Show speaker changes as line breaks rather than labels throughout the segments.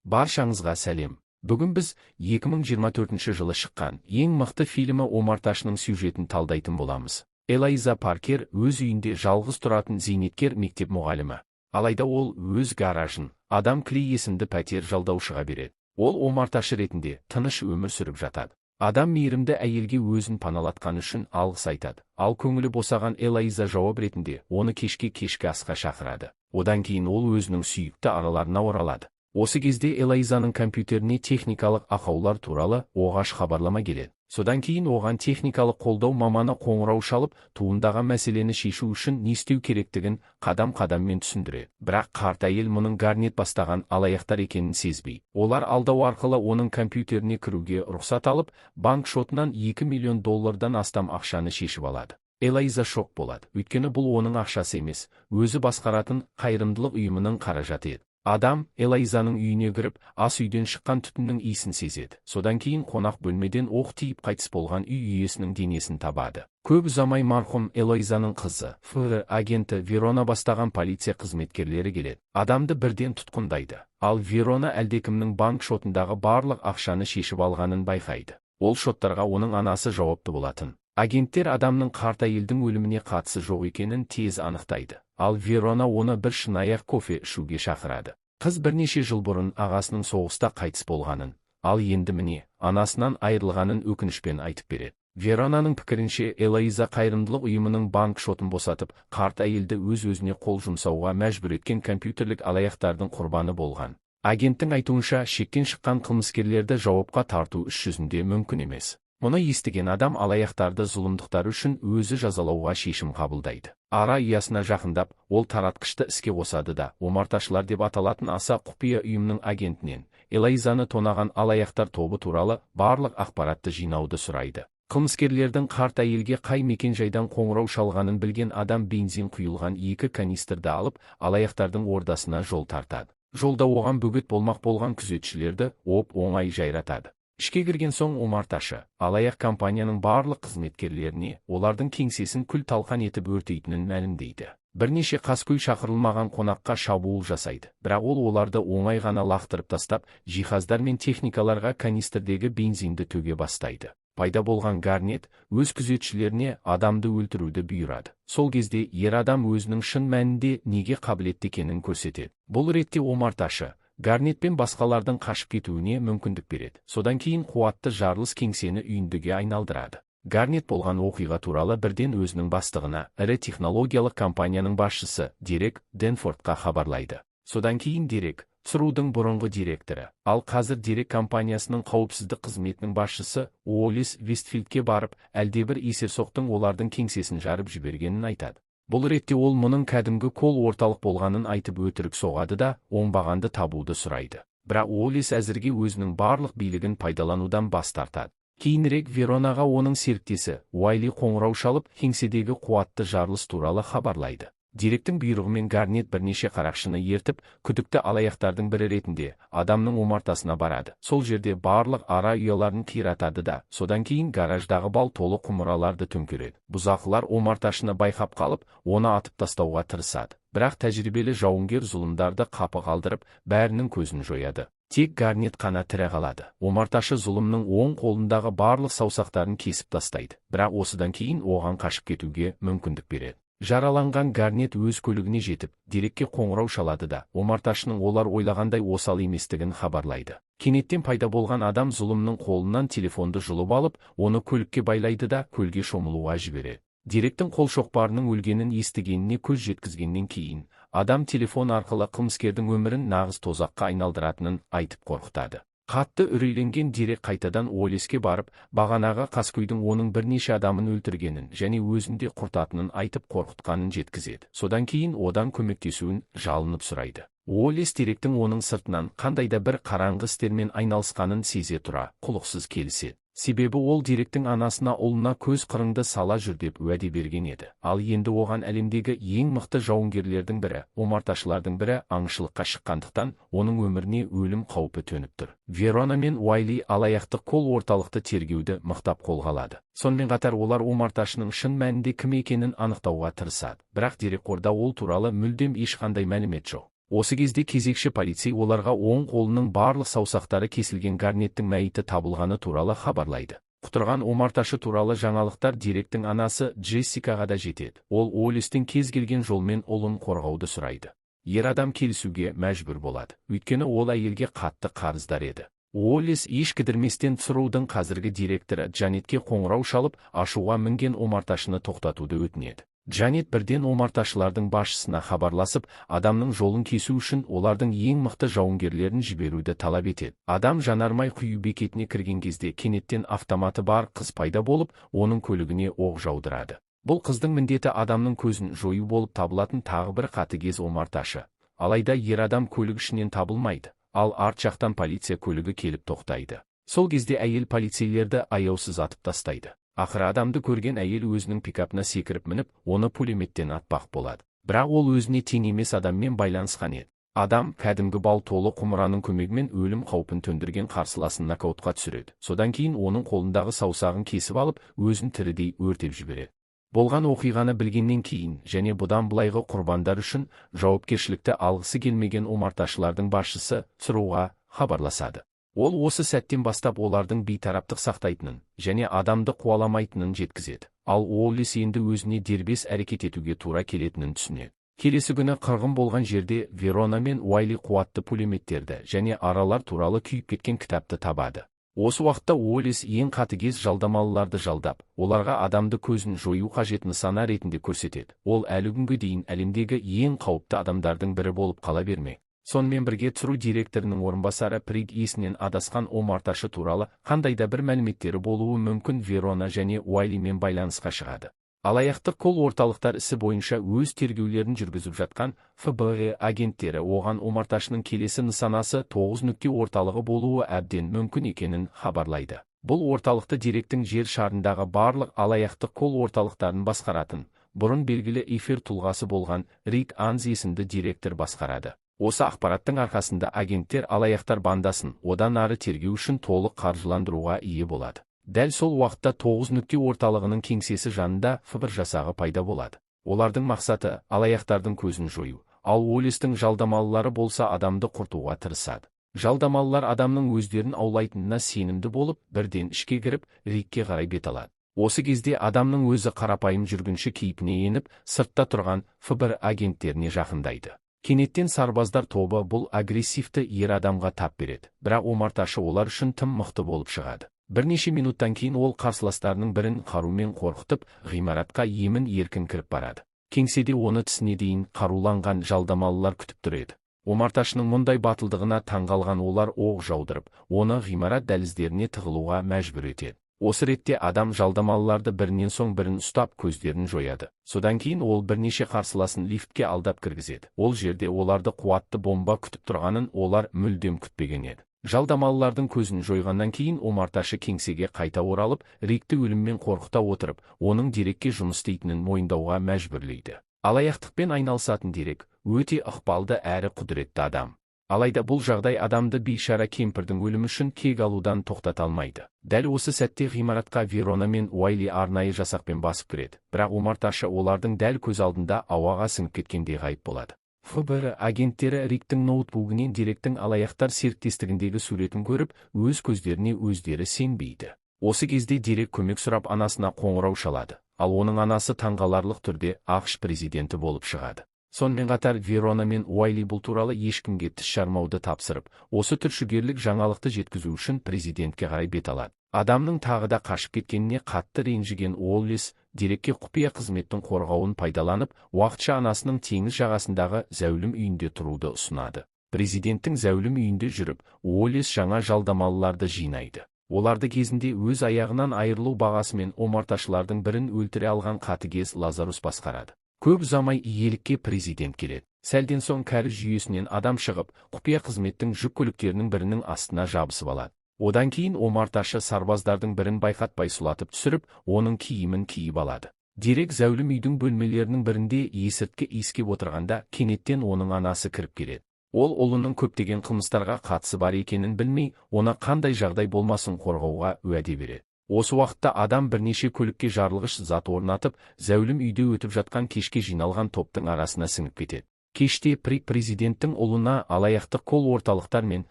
Баршаңызға сәлем. Бүгін біз 2024 жылы шыққан ең мықты фильмі «Омарташының» сюжетін талдайтын боламыз. Элайза Паркер өз үйінде жалғыз тұратын зейнеткер мектеп мұғалімі. Алайда ол өз гаражын Адам Клей есімді пәтер жалдаушыға береді. Ол омарташы ретінде тыныш өмір сүріп жатады. Адам мейірімді әйелге өзін паналатқаны үшін алғыс айтады. Ал көңілі босаған Элайза жауап ретінде оны кешке кешкі асқа шақырады. Одан кейін ол өзінің сүйікті араларына оралады. Осы кезде Элайзаның компьютеріне техникалық ақаулар туралы оғаш хабарлама келеді. Содан кейін оған техникалық қолдау маманы қоңырау шалып, туындаған мәселені шешу үшін не істеу керектігін қадам-қадаммен түсіндіреді. Бірақ қарт әйел мұның Гарнет бастаған алаяқтар екенін сезбей, олар алдау арқылы оның компьютеріне кіруге рұқсат алып, банк шотынан 2 миллион доллардан астам ақшаны шешіп алады. Элайза шок болады, өйткені бұл оның ақшасы емес, өзі басқаратын қайырымдылық ұйымының қаражаты еді. Адам Элайзаның үйіне кіріп, ас үйден шыққан түтіннің иісін сезеді. Содан кейін қонақ бөлмеден оқ тиіп қайтыс болған үй иесінің денесін табады. Көп ұзамай марқұм Элайзаның қызы, ФБР агенті Верона бастаған полиция қызметкерлері келеді. Адамды бірден тұтқындайды. Ал Верона әлдекімнің банк шотындағы барлық ақшаны шешіп алғанын байқайды. Ол шоттарға оның анасы жауапты болатын. Агенттер адамның қарт әйелдің өліміне қатысы жоқ екенін тез анықтайды. Ал Верона оны бір шынаяқ кофе ішуге шақырады. Қыз бірнеше жыл бұрын ағасының соғыста қайтыс болғанын, ал енді міне, анасынан айырылғанын өкінішпен айтып береді. Веронаның пікірінше, Элайза қайырымдылық ұйымының банк шотын босатып, қарт әйелді өз-өзіне қол жұмсауға мәжбүр еткен компьютерлік алаяқтардың құрбаны болған. Агенттің айтуынша, шектен шыққан қылмыскерлерді жауапқа тарту іс жүзінде мүмкін емес. Мұны естіген адам алаяқтарды зұлымдықтары үшін өзі жазалауға шешім қабылдайды. Ара ұясына жақындап, ол таратқышты іске қосады да, омарташылар деп аталатын аса құпия ұйымның агентінен Элайзаны тонаған алаяқтар тобы туралы барлық ақпаратты жинауды сұрайды. Қылмыскерлердің қарт әйелге қай мекен-жайдан қоңырау шалғанын білген адам бензин құйылған екі канистрді алып, алаяқтардың ордасына жол тартады. Жолда оған бөгет болмақ болған күзетшілерді оп-оңай жайратады. Ішке кірген соң омарташы алаяқ компанияның барлық қызметкерлеріне олардың кеңсесін күл-талқан етіп өртейтінін мәлімдейді. Бірнеше қаскөй шақырылмаған қонаққа шабуыл жасайды, бірақ ол оларды оңай ғана лақтырып тастап, жиһаздар мен техникаларға канистрдегі бензинді төге бастайды. Пайда болған Гарнет өз күзетшілеріне адамды өлтіруді бұйырады. Сол кезде ер адам өзінің шын мәнінде неге қабілетті екенін көрсетеді. Бұл ретте омарташы Гарнет пен басқалардың қашып кетуіне мүмкіндік береді. Содан кейін қуатты жарылыс кеңсені үйіндіге айналдырады. Гарнет болған оқиға туралы бірден өзінің бастығына, ірі технологиялық компанияның басшысы Дерек Денфордқа хабарлайды. Содан кейін Дерек, ЦРУ-дың бұрынғы директоры, ал қазір Дерек компаниясының қауіпсіздік қызметінің басшысы Уоллес Вестфилдке барып, әлдебір есерсоқтың олардың кеңсесін жарып жібергенін айтады. Бұл ретте ол мұның кәдімгі колл орталық болғанын айтып өтірік соғады да, оңбағанды табуды сұрайды. Бірақ Уоллес әзірге өзінің барлық билігін пайдаланудан бас тартады. Кейінірек Веронаға оның серіктесі Уайли қоңырау шалып, кеңседегі қуатты жарылыс туралы хабарлайды. Деректің бұйрығымен Гарнет бірнеше қарақшыны ертіп, күдікті алаяқтардың бірі ретінде адамның омартасына барады. Сол жерде барлық ара ұяларын қиратады да, содан кейін гараждағы бал толы құмыраларды төңкереді. Бұзақылар омарташыны байқап қалып, оны атып тастауға тырысады. Бірақ тәжірибелі жауынгер зұлымдарды қапы қалдырып, бәрінің көзін жояды. Тек Гарнет қана тірі қалады. Омарташы зұлымның оң қолындағы барлық саусақтарын кесіп тастайды. Бірақ осыдан кейін оған қашып кетуге мүмкіндік береді. Жараланған Гарнет өз көлігіне жетіп, Дерекке қоңырау шалады да, омарташының олар ойлағандай осал еместігін хабарлайды. Кенеттен пайда болған адам зұлымның қолынан телефонды жұлып алып, оны көлікке байлайды да, көлге шомылуға жібереді. Деректің қол шоқпарының өлгенін естігеніне көз жеткізгеннен кейін, адам телефон арқылы қылмыскердің өмірін нағыз тозаққа айналдыратынын айтып қорқытады. Қатты үрейленген Дерек қайтадан Уоллеске барып, бағанағы қаскөйдің оның бірнеше адамын өлтіргенін және өзін де құртатынын айтып қорқытқанын жеткізеді. Содан кейін одан көмектесуін жалынып сұрайды. Уоллес Деректің оның сыртынан қандай да бір қараңғы істермен айналысқанын сезе тұра, құлықсыз келіседі. Себебі ол Деректің анасына ұлына көз қырыңды сала жүр деп уәде берген еді. Ал енді оған әлемдегі ең мықты жауынгерлердің бірі, омарташылардың бірі аңшылыққа шыққандықтан, оның өміріне өлім қаупі төніп тұр. Верона мен Уайли алаяқтық колл орталықты тергеуді мықтап қолға алады. Сонымен қатар олар омарташының шын мәнінде кім екенін анықтауға тырысады. Бірақ дерекқорда ол туралы мүлдем ешқандай мәлімет жоқ. Осы кезде кезекші полицей оларға оң қолының барлық саусақтары кесілген Гарнеттің мәйіті табылғаны туралы хабарлайды. Құтырған омарташы туралы жаңалықтар Деректің анасы Джессикаға да жетеді. Ол Уоллестен кез келген жолмен ұлын қорғауды сұрайды. Ер адам келісуге мәжбүр болады. Өйткені ол әйелге қатты қарыздар еді. Уоллес еш кідірместен ЦРУ-дың қазіргі директоры Джанетке қоңырау шалып, ашуға мінген омарташыны тоқтатуды өтінеді. Джанет бірден омарташылардың басшысына хабарласып, адамның жолын кесу үшін олардың ең мықты жауынгерлерін жіберуді талап етеді. Адам жанармай құю бекетіне кірген кезде кенеттен автоматы бар қыз пайда болып, оның көлігіне оқ жаудырады. Бұл қыздың міндеті адамның көзін жою болып табылатын тағы бір қатыгез омарташы. Алайда ер адам көлік ішінен табылмайды, ал арт жақтан полиция көлігі келіп тоқтайды. Сол кезде әйел полицейлерді аяусыз атып тастайды. Ақыры адамды көрген әйел өзінің пикапына секіріп мініп, оны пулеметтен атпақ болады. Бірақ ол өзіне тең емес адаммен байланысқан еді. Адам кәдімгі бал толы құмыраның көмегімен өлім қаупін төндірген қарсыласын нокаутқа түсіреді. Содан кейін оның қолындағы саусағын кесіп алып, өзін тірідей өртеп жібереді. Болған оқиғаны білгеннен кейін және бұдан былайғы құрбандар үшін жауапкершілікті алғысы келмеген омарташылардың басшысы ЦРУ-ға хабарласады. Ол осы сәттен бастап олардың бейтараптық сақтайтынын және адамды қуаламайтынын жеткізеді. Ал Уоллес енді өзіне дербес әрекет етуге тура келетінін түсінеді. Келесі күні қырғын болған жерде Верона мен Уайли қуатты пулеметтерді және аралар туралы күйіп кеткен кітапты табады. Осы уақытта Уоллес ең қатыгез жалдамалыларды жалдап, оларға адамды көзін жою қажет нысана ретінде көрсетеді. Ол әлі күнге дейін әлемдегі ең қауіпті адамдардың бірі болып қала бермек. Сонымен бірге ЦРУ директорының орынбасары Приг есінен адасқан омарташы туралы қандай да бір мәліметтері болуы мүмкін Верона және Уайлимен байланысқа шығады. Алаяқтық кол орталықтар ісі бойынша өз тергеулерін жүргізіп жатқан ФБР агенттері оған омарташының келесі нысанасы 9 нүкте орталығы болуы әбден мүмкін екенін хабарлайды. Бұл орталықты директің жер шарындағы барлық алаяқтық кол орталықтарын басқаратын, бұрын белгілі эфир тұлғасы болған Рик Анз есімді директор басқарады. Осы ақпараттың арқасында агенттер алаяқтар бандасын одан ары тергеу үшін толық қаржыландыруға ие болады. Дәл сол уақытта 9 нүкте орталығының кеңсесі жанында ФБР жасағы пайда болады. Олардың мақсаты алаяқтардың көзін жою, ал Уоллестің жалдамалылары болса адамды құртуға тырысады. Жалдамалылар адамның өздерін аулайтынына сенімді болып, бірден ішке кіріп, Рикке қарай бет алады. Осы кезде адамның өзі қарапайым жүргінші кейпіне еніп, сыртта тұрған ФБР агенттеріне жақындайды. Кенеттен сарбаздар тобы бұл агрессивті ер адамға тап береді, бірақ омарташы олар үшін тым мықты болып шығады. Бірнеше минуттан кейін ол қарсыластарының бірін қарумен қорқытып, ғимаратқа емін еркін кіріп барады. Кеңседе оны тісіне дейін қаруланған жалдамалылар күтіп тұр еді. Омарташының мұндай батылдығына таңғалған олар оқ жаудырып, оны ғимарат дәліздеріне тығылуға мәжбүр етеді. Осы ретте адам жалдамалыларды бірінен соң бірін ұстап көздерін жояды. Содан кейін ол бірнеше қарсыласын лифтке алдап кіргізеді. Ол жерде оларды қуатты бомба күтіп тұрғанын олар мүлдем күтпеген еді. Жалдамалылардың көзін жойғаннан кейін омарташы кеңсеге қайта оралып, Рикті өліммен қорқыта отырып, оның Дерекке жұмыс істейтінін мойындауға мәжбүрлейді. Алаяқтықпен айналысатын Дерек өте ықпалды әрі құдіретті адам. Алайда бұл жағдай адамды бейшара кемпірдің өлімі үшін кек алудан тоқтата алмайды. Дәл осы сәтте ғимаратқа Верона мен Уайли арнайы жасақпен басып кіреді. Бірақ омарташы олардың дәл көз алдында ауаға сіңіп кеткендей ғайып болады. ФБР агенттері Риктің ноутбугінен Деректің алаяқтар серіктестігіндегі суретін көріп, өз көздеріне өздері сенбейді. Осы кезде Дерек көмек сұрап анасына қоңырау шалады, ал оның анасы таңғаларлық түрде ақш президенті болып шығады. Сонымен қатар Верона мен Уайли бұл туралы ешкімге тіс жармауды тапсырып, осы түршігерлік жаңалықты жеткізу үшін президентке қарай бет алады. Адамның тағы да қашып кеткеніне қатты ренжіген Уоллес Дерекке құпия қызметтің қорғауын пайдаланып, уақытша анасының теңіз жағасындағы зәулім үйінде тұруды ұсынады. Президенттің зәулім үйінде жүріп, Уоллес жаңа жалдамалыларды жинайды. Оларды кезінде өз аяғынан айырылу бағасымен омарташылардың бірін өлтіре алған қатыгез Лазарус басқарады. Көп ұзамай иелікке президент келеді. Сәлден соң кәріз жүйесінен адам шығып, құпия қызметтің жүк көліктерінің бірінің астына жабысып алады. Одан кейін омарташы сарбаздардың бірін байқатпай сұлатып түсіріп, оның киімін киіп алады. Дерек зәулім үйдің бөлмелерінің бірінде есірткі иіскеп отырғанда кенеттен оның анасы кіріп келеді. Ол ұлының көптеген қылмыстарға қатысы бар екенін білмей, оны қандай жағдай болмасын қорғауға уәде береді. Осы уақытта адам бірнеше көлікке жарылғыш зат орнатып, зәулім үйде өтіп жатқан кешке жиналған топтың арасына сіңіп кетеді. Кеште президенттің ұлына алаяқтық колл-орталықтар мен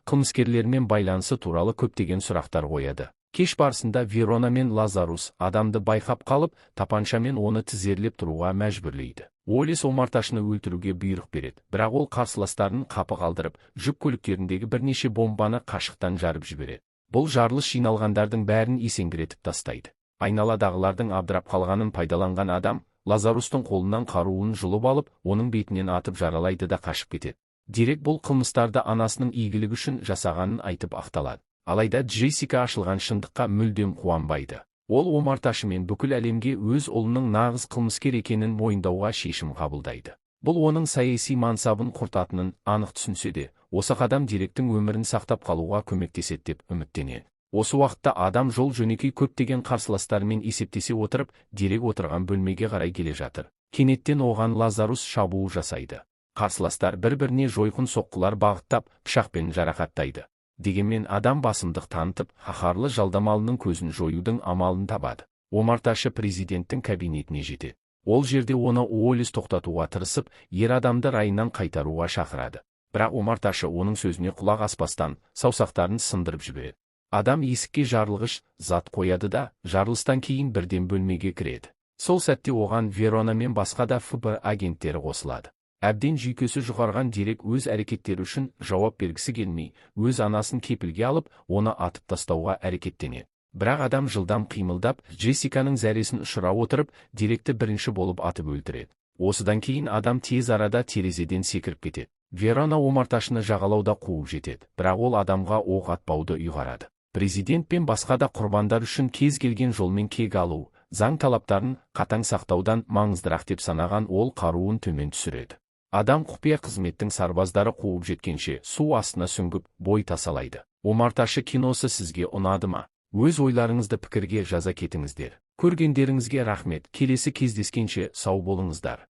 қылмыскерлермен байланысы туралы көптеген сұрақтар қояды. Кеш барысында Верона мен Лазарус Адамды байқап қалып, тапаншамен оны тізерлеп тұруға мәжбүрлейді. Уоллес омарташыны өлтіруге бұйрық береді, бірақ ол қарсыластарын қапы қалдырып, жүк көліктеріндегі бірнеше бомбаны қашықтан жарып жібереді. Бұл жарылыс жиналғандардың бәрін есеңгіретіп тастайды. Айналадағылардың абдырап қалғанын пайдаланған Адам Лазарустың қолынан қаруын жұлып алып, оның бетінен атып жаралайды да қашып кетеді. Дерек бұл қылмыстарды анасының игілігі үшін жасағанын айтып ақталады. Алайда Джессика ашылған шындыққа мүлдем қуанбайды. Ол омарташымен бүкіл әлемге өз ұлының нағыз қылмыскер екенін мойындауға шешім қабылдайды. Бұл оның саяси мансабын құртатынын анық түсінсе де, осы қадам Деректің өмірін сақтап қалуға көмектеседі деп үміттенеді. Осы уақытта Адам жол жөнекей көптеген қарсыластарымен есептесе отырып, Дерек отырған бөлмеге қарай келе жатыр. Кенеттен оған Лазарус шабуыл жасайды. Қарсыластар бір-біріне жойқын соққылар бағыттап, пышақпен жарақаттайды. Дегенмен Адам басымдық танытып, қаһарлы жалдамалының көзін жоюдың амалын табады. Омарташы президенттің кабинетіне жетеді. Ол жерде оны Уоллес тоқтатуға тырысып, ер адамды райынан қайтаруға шақырады. Бірақ омарташы оның сөзіне құлақ аспастан, саусақтарын сындырып жібереді. Адам есікке жарылғыш зат қояды да, жарылыстан кейін бірден бөлмеге кіреді. Сол сәтте оған Верона мен басқа да ФБР агенттері қосылады. Әбден жүйкесі жұқарған Дерек өз әрекеттері үшін жауап бергісі келмей, өз анасын кепілге алып, оны атып тастауға әрекеттенеді. Бірақ Адам жылдам қимылдап, Джессиканың зәресін ұшыра отырып, Деректі бірінші болып атып өлтіреді. Осыдан кейін Адам тез арада терезеден секіріп кетеді. Верона омарташыны жағалауда қуып жетеді, бірақ ол Адамға оқ атпауды ұйғарады. Президент пен басқа да құрбандар үшін кез келген жолмен кек алу, заң талаптарын қатаң сақтаудан маңыздырақ деп санаған ол қаруын төмен түсіреді. Адам құпия қызметтің сарбаздары қуып жеткенше су астына сүңгіп, бой тасалайды. Омарташы киносы сізге ұнады ма? Өз ойларыңызды пікірге жаза кетіңіздер. Көргендеріңізге рахмет. Келесі кездескенше сау болыңыздар.